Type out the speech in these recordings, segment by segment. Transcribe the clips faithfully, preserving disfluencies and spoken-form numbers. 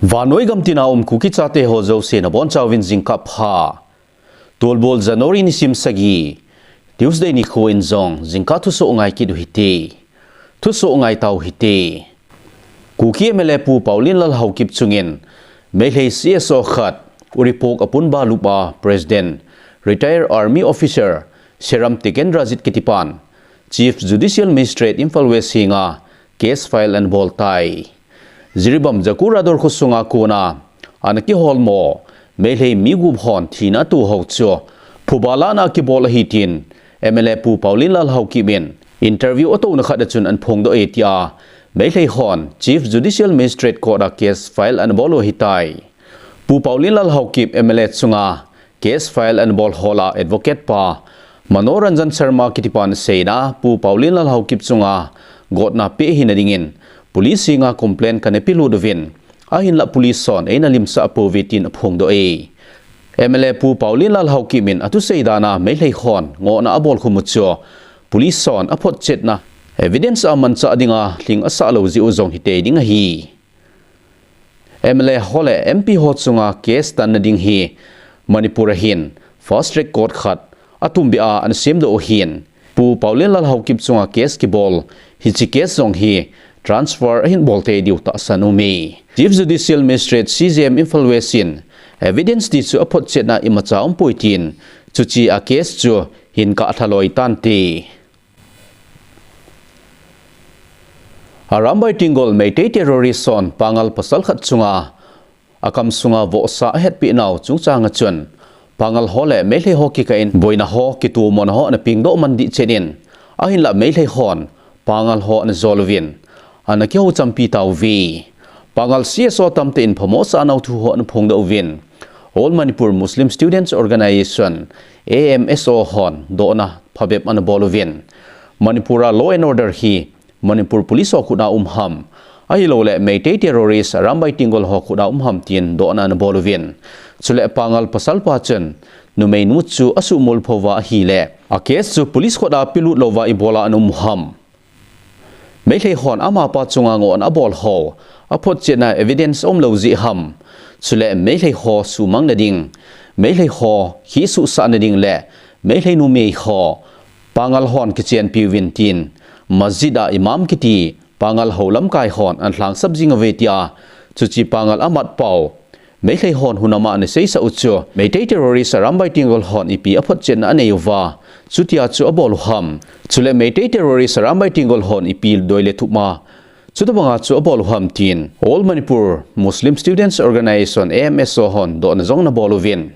Vannoi gam tina um Kuki chate ho jouse nabonchauvin jingkah pha. Tulbul January nisim sagi, Tuesday nikho in jong jingkah thusoh ngai kit u hite. Thusoh ngai tau hite. Kuki M L A Pu Paolienlal Haokip chungin Meitei C S O khat, Uripok Apunba Lupa President, Retired Army Officer, Seram Tikendrajit kitipan Chief Judicial Magistrate Imphal West henga case file anabol tai. Jiribam Jaku Rador khosunga kona ana kiholmo Meitei mi gup hon thina atoh ho chu phuba lahna kibol ahi tin M L A Pu Paolienlal Haokip in interview atouna khat a chun anaphongdoh e tia Meitei hon Chief Judicial Magistrate Court a case file anabol u ahitai. Pu Paolienlal Haokip M L A chunga case file anabol ho a advocate pa Manoranjan Sharma kitipan aseina, Pu Paolienlal Haokip chunga gotna pe hina dingin police henga complaint kana pelut uvin, ahinlah police hon eina limsah pouve tin aphongdoh e. M L A Pu Paolienlal Haokip in athusei dana Meitei hon ngohna abol khum u chu police hon aphotchetna evidence a manchah dinga lhing asah lou jeh u jong hitei ding ahi. M L A ho le M P ho chunga case tanna ding hi Manipur a hin fast track court khat atumbeh a anasemdoh u ahin, Pu Paolienlal Haokip chunga case kibol hiche case jong hi transfer ahin bol tei diu tahsan aume. Chief Judicial Magistrate C J M Imphal West in evidence ti chu aphotchetna imacha umpoi tin, chuche a case chu hin kah lhaloi tante. Arambai Tenggol Meitei terrorist hon Pangal pasal khat chunga akam sunga vohsa ahetpeh nau chungchang a chun Pangal ho le Meitei ho kikah in boina ho, kitomona ho ana pengdoh man dih chet in, ahinlah Meitei hon Pangal ho ana jol uvin, ana kihou champi tauve. Pangal C S O tamtah in phamo asah nau thu ho anaphongdoh uvin, All Manipur Muslim Students Organization, A M S O hon dohna phabep anabol uvin, Manipur a law and order hi Manipur Police ho khut a um ham, ahilouleh Meitei terrorist Arambai Tenggol ho khut a um ham tin dohna anabol uvin. Chuleh Pangal pasal pa chun numeinu chu asuhmol pouva ahileh, a case chu police khut a pelut louva ibola ana um u ham. Meitei hon amapa chunga ngohna abol ho aphotchetna evidence aumlou jeh ham. Chuleh Meitei ho suhmang nading, Meitei ho khisuhsah nading le Meitei numei ho Pangal hon kichenpi uvin tin, masjid a imam kiti Pangal ho lamkai hon ana lhangsap jing uve tia, chuche Pangal amatpau Meitei hon hunam a ana seisah u chu, Meitei terrorist Arambai Tenggol hon ipi aphotchetna anei uva chutia chu abol u ham. Chuleh Meitei terrorist Arambai Tenggol hon ipi doi le thup ma chutobanga chu abol u ham tin, All Manipur Muslim Students Organization, A M S O hon dohna jong anabol uvin.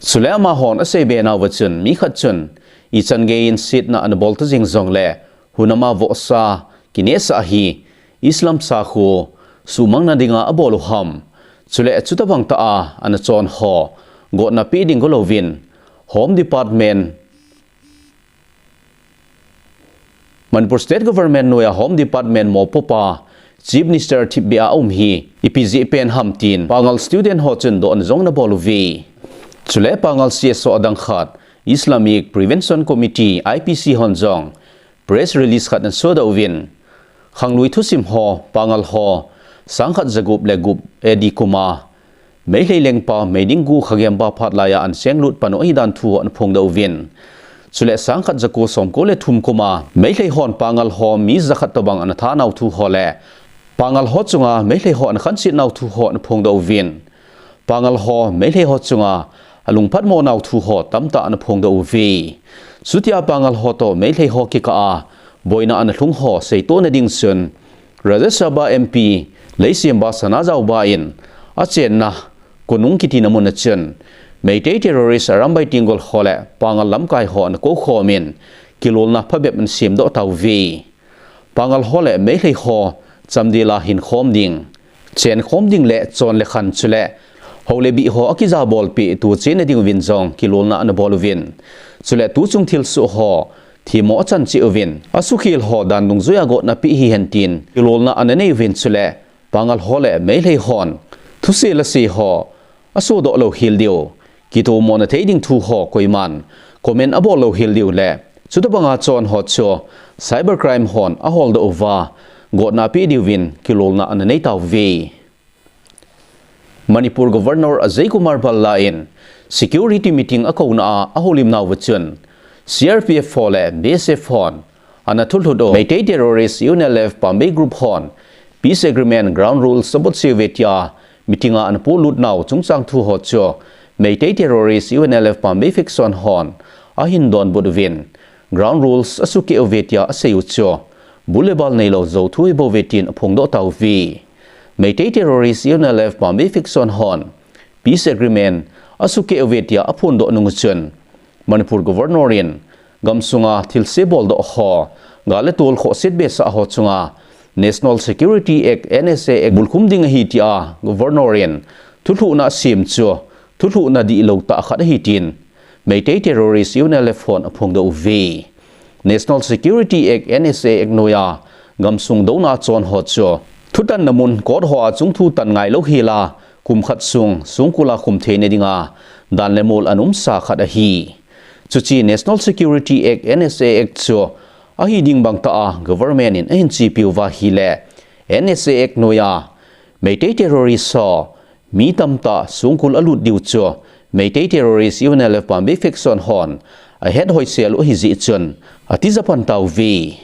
Chuleh amahon aseibe nauva chun, mi khat chun ichan geiyin setna anabol ta jing jongleh, hunam a vohsa kinehsah hi Islam sakho suhmang nadinga abol u ham. Chuleh chutobang tah a ana chon ho gotna pe ding golouvin, Home Department, Manipur State Government noiya Home Department mopopa Chief Minister thipbeh a aum hi ipi jeh pen ham tin Pangal student ho chun dohna jong anabol uve. Chuleh Pangal C S O adang khat, Islamic Prevention Committee, I P C hon jong press release khat anasodoh uvin, khanglui thusim ho, Pangal ho, sangkhat jagup le gup A D kum a Meitei lengpa Meidinggu khagempa phat laiya ana senglut pan u ahidan thu ho anaphongdoh uvin. Chuleh sangkhat jako somko le thum kum a Meitei hon Pangal ho mi jakhat tobang ana tha nau thu ho le Pangal ho chunga Meitei ho ana khanset nau thu ho anaphongdoh uvin. Pangal ho Meitei ho chunga alungphatmo nau thu ho tamtah anaphongdoh uve. Chutia Pangal ho toh Meitei ho kikah a boina ana lhung ho seitohna ding chun, Rajya Sabha M P Leishemba Sanajaoba in achenna Konung kitina mun a chun, Meitei terrorist Arambai Tenggol ho le Pangal lamkai ho ana koukhom in, kilolna phabep anasemdoh tauve. Pangal ho le Meitei ho chamdel a hinkhom ding, chenkhom ding le chon le khan chuleh hou le bih ho akija bolpeh tuchenna ding uvin jong kilolna anabol uvin. Chuleh tuchung thilsoh ho themmo achan cheh uvin, asukhel ho dan dungjuiya gotna pe hihen tin kilolna ananei uvin, chuleh Pangal ho le Meitei hon thusei lasei ho asodoh louhel diu, kitomona thei ding thu ho koiman comment abol louhel diu le chutobanga chon ho chu cyber crime hon aholdoh uva gotna pe diuvin kilolna ananei tauve. Manipur Governor Ajay Kumar Bhalla in security meeting akouna a ahoulimnau vachun C R P F ho le B S F hon ana thulhut u Meitei terrorist U N L F Pambei group hon peace agreement ground rules abotse uve tia meeting a ana polut nau chungchang thu ho chu Meitei terrorist U N L F Pambei faction hon ahin donbut uvin ground rules asukeh uve tia asei u chu bul le bal neilou jou thu hibouve tin aphongdoh tauve. Meitei terrorist U N L F Pambei faction hon peace agreement asukeh uve tia aphondoh nung chun Manipur Governor in gamsunga thilse boldoh ho, gal le tol khohset behsah ho chunga National Security Act, N S A Act bulkhum ding ahi tia Governor in thulhuhna asem chu thulhuhna dihlou tah khat ahi tin Meitei terrorist U N L F hon aphongdoh uve. National Security Act, N S A Act noiya gamsung douna chon ho chu thutanna mun court hoa chungthu tan ngailou hela kum khat sung songkul a khum theina dinga dan le mol ana umsa khat ahi. Chuche National Security Act, N S A Act chu ahi ding bangtah a government in ahin chepi uva ahile N S A Act noiya Meitei terrorist ho mi tamtah songkul alut diu chu Meitei terrorist U N L F Pambei faction hon ahet hoisel u ahi jeh chun atija pan tauve.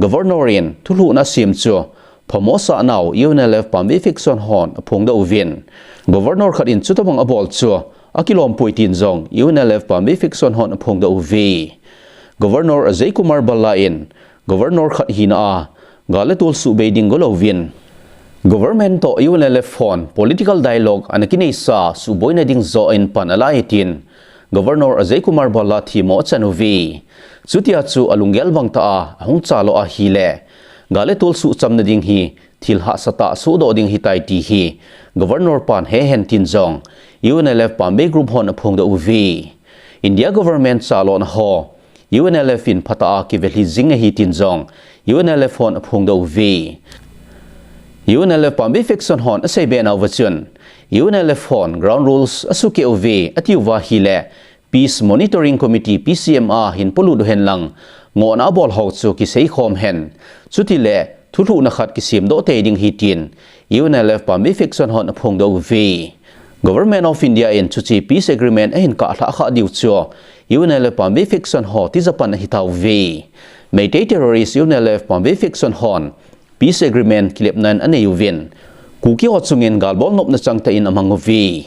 Governor in thulhuhna asem chu phamo asahnau U N L F Pambei faction hon aphongdoh uvin Governor khat in chutobang abol chu akilom poi tin jong U N L F Pambei faction hon aphongdoh uve. Governor Ajay Kumar Bhalla in Governor khat hina a gal le tol suhbei ding golouvin Government toh U N L F hon political dialogue ana kineisa suhboina ding joh in pan alai tin Governor Ajay Kumar Bhalla themmo achan uve. Chutia chu alunggel bangtah a ahung chalo ahile gal le tol suhchamna ding hi thil hahsatah sohdoh ding ahitai ti hi Governor pan hehen tin jong U N L F Pambei group hon aphongdoh uve. India government chalona ho U N L F in phatah a kivelhi jing ahi tin jong U N L F hon aphongdoh uve. U N L F Pambei faction hon aseibe nauva chun U N L F hon ground rules asukeh uve atiuva ahile Peace Monitoring Committee, P C M, a hin polut uhen lang ngohna abol ho chu kiseikhom hen. Chutile thulhuhna khat kisemdoh tei ding ahi tin U N L F Pambei faction hon aphongdoh uve. Government of India in chuche peace agreement ahin kahlhah kha diu chu U N L F Pambei faction ho tija pan ahitauve. Meitei terrorist U N L F Pambei faction hon peace agreement kilepna in anei uvin Kuki ho chungin galbol nopna changtah in amang uve.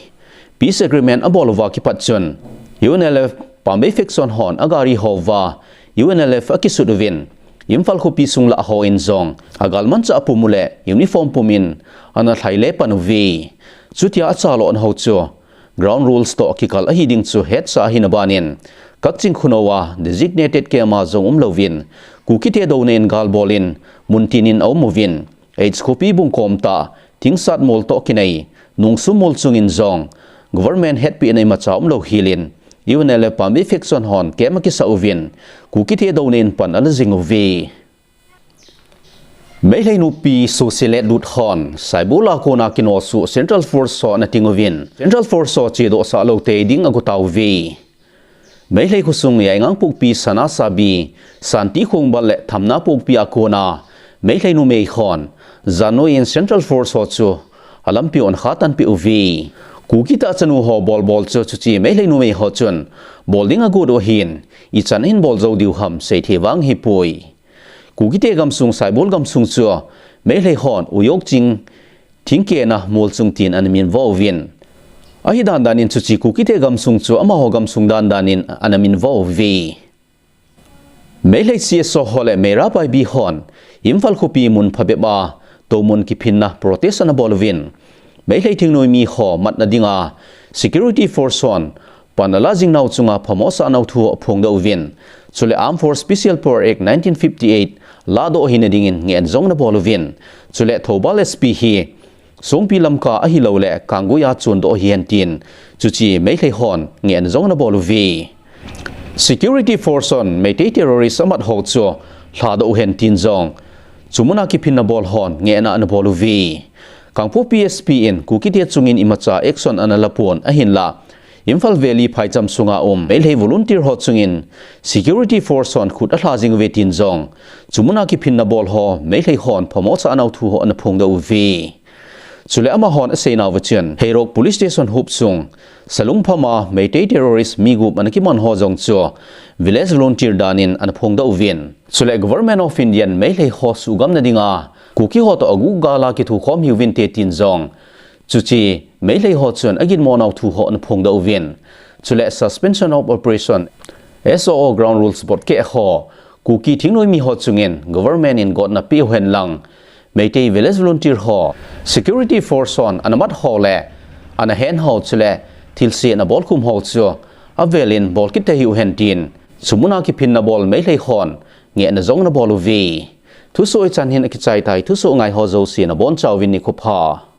Peace agreement abol uva kipat chun U N L F Pambei faction hon agari houva U N L F akisut uvin Imphal khopi sung lah hon jong agalmanchah apum uleh uniform pumin ana lhaile pan uve. Chutia achalona ho chu ground rules toh kikal ahi ding chu hetsa ahina banin Kakching Khunou a designated camp a jong umlouvin Kukite douna in galbol in muntin in aum uvin H khopi bungkom tah Thingsat mol toh kinei Nungsum mol chungin jong government hetpina imacha umlou helin U N L F Pambei faction hon camp akisah uvin Kukite douna in pan ala jing uve. Meitei nupi Sosile Lut hon Saibol a kona kinosuh Central Force ho ana ting uvin Central Force ho chedohsah lou tei ding ago tauve. Meitei khosung Yaingangpokpi, Sanasabi, Santikhongbal le Thamnapokpi a kona Meitei numei hon jan noiyin Central Force ho chu alampi u ana kha tanpeh uve. Kukite chanu ho bolbol chu chuche Meitei numei ho chun bol ding agot u ahin, ichan ahin bol jou diu ham seithei vang ahipoi. Kukite gamsung Saibol gamsung chu Meitei hon Uyokching thingkena mol chung tin ana minvo uvin. Ahi dandan in chuche Kukite gamsung chu amaho gamsung dandan in ana minvo uve. Meitei C S O ho le Meira Paibi hon Imphal khopi mun phabep a toumun kiphinna protest ana bol uvin Meitei thingnoimi ho matna dinga security force hon pan ala jing nau chunga phamo asah nau thu aphongdoh uvin. Chule Armed Force Special Power Act nineteen fifty-eight ladoh hina dingin ngehna jong ana bol uvin. Chule Thoubal S P hi Songpi Lamka ahilouleh Kanggui a chondoh hihen tin chuche Meitei hon ngehna jong ana bol uve. Security force hon Meitei terrorist amat ho chu lhadoh uhen tin jong chumuna kiphinna bol hon ngehna ana bol uve. Kangpokpi S P in Kukite chungin imacha action ana lapon ahinlah Imphal Valley phaicham sunga um Meitei volunteer ho chungin security force hon khut alha jing uve tin jong chumuna kiphinna bol ho Meitei hon phamo asah nau thu ho ana phongdoh uve. Chule amahon aseinauva chun, Heirok Police Station huop chung Salungpham a Meitei terrorist mi gup ana kiman ho jong chu village volunteer danin ana phongdoh uvin. Chule Government of India in Meitei ho suhgamna dinga Kuki ho toh aguh gal a kithukhom hiuvinte tin jong chuche Meitei ho chun aginmo nau thu ho ana phongdoh uvin. Chule Suspension of Operation, S O O ground rules botkeh ho Kuki thingnoimi ho chungin government in gotna peuhen lang, Meitei village volunteer ho security force hon ana mat ho le ana hen ho chule thilse ana bolkhum ho chu avelin bolkit thei hiuhen tin, chumuna kiphinna bol Meitei hon ngehna jong ana bol uve. Thusoh hichan hin akichai tai, thusoh ngai ho jouse nabonchauvin nikho pha.